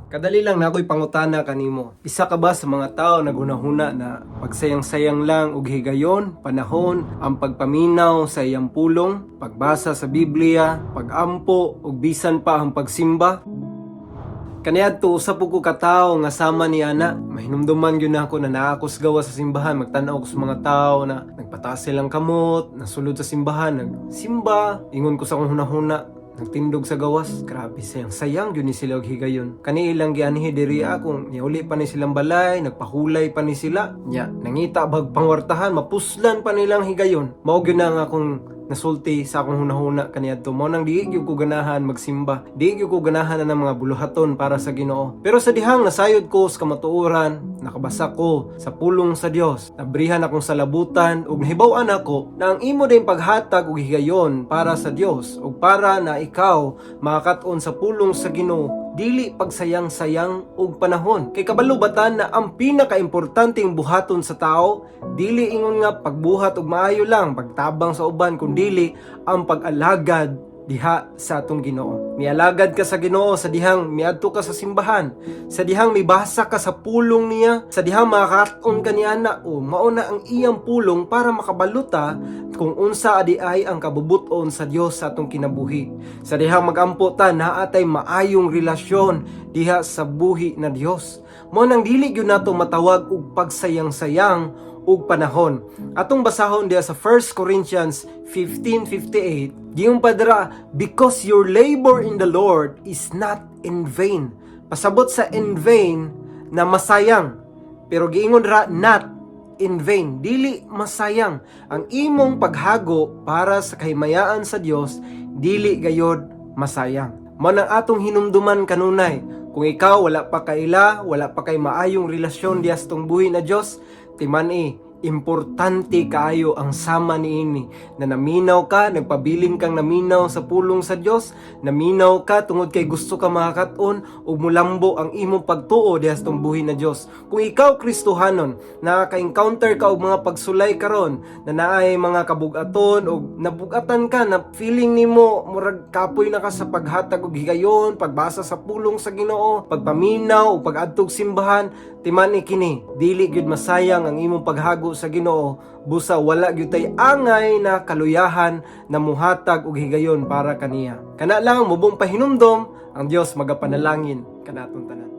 Kadali lang na ako'y pangutana kanimo. Isa ka ba sa mga tao naghunahuna na pagsayang-sayang lang og higayon, panahon, ang pagpaminaw sa iyang pulong, pagbasa sa Biblia, pagampo ug bisan pa ang pagsimba? Kaniadto usa pud ko ka tawo nga sama ni ana. Mahinumduman gyud nako na naa ko sa gawas sa simbahan, magtan-aw ko sa mga tao na nagpataas silang kamot, nasulod sa simbahan, nagsimba. Ingon ko sa akong hunahuna, nagtindog sa gawas, grabe, sayang sayang gyud ni sila og higayon. Kani ilang gianhi diri akong niuli pa ni silang balay, nagpahulay pa ni sila. Nya, nangita bag pangwartahan, mapuslan pa nilang higayon. Mao gyud na nga akong nasulti sa akong hunahuna kaniadto. Mao nang di gyud ko ganahan magsimba. Di gyud ko ganahan na ng mga buluhaton para sa Ginoo. Pero sa dihang nasayod ko sa kamatuoran, nakabasa ko sa pulong sa Dios, nabrihan akong salabutan ug nahibaw-an ako na ang imo din paghatag og higayon para sa Dios ug para na ikaw makakat-on sa pulong sa Ginoo, dili pagsayang-sayang og panahon. Kay kabalo ba ta na ang pinakaimportanteng buhaton sa tao, dili ingon nga pagbuhat og maayo lang, pagtabang sa uban, kundili ang pag-alagad diha sa atong Ginoo. Mialagad ka sa Ginoo sa dihang miadto ka sa simbahan, sa dihang mibasa ka sa pulong niya, sa dihang makakat-on ka niana o mao na ang iyang pulong para makabalo ta kung unsa adi ay ang kabubuton sa Dios sa atong kinabuhi. Sa dihang magampo ta, naa tay maayong relasyon diha sa buhi na Dios. Mao nang dili gyud nato matawag og pagsayang-sayang ug panahon. Atong basahon diha sa 1 Corinthians 15:58, giingon pa dira, "Because your labor in the Lord is not in vain." Pasabot sa "in vain" na masayang. Pero giingon ra, "not in vain." Dili masayang. Ang imong paghago para sa kahimayaan sa Dios, dili gayod masayang. Mao nang atong hinumduman kanunay, kung ikaw wala pa kaila, wala pa kay maayong relasyon diha sa buhi na Dios, timan-i, importante kaayo ang sama niini na naminaw ka, nagpabilin kang naminaw sa pulong sa Dios, naminaw ka tungod kay gusto ka makakat-on ug mulambo ang imong pagtuo diha sa buhi na Dios. Kung ikaw Kristohanon, nakaka-encounter ka og mga pagsulay karon na naay mga kabugaton og nabugatan ka na feeling nimo murag kapoy na ka sa paghatag og higayon, pagbasa sa pulong sa Ginoo, pagpaminaw ug pag-adtog simbahan, timan-i kini, dili gyud masayang ang imong paghago sa Ginoo busa wala gyud tay angay na kaluyahan na muhatag og higayon para kaniya. Kana lang, mubong pahinumdom, ang Dios magapanalangin kanatong tanan.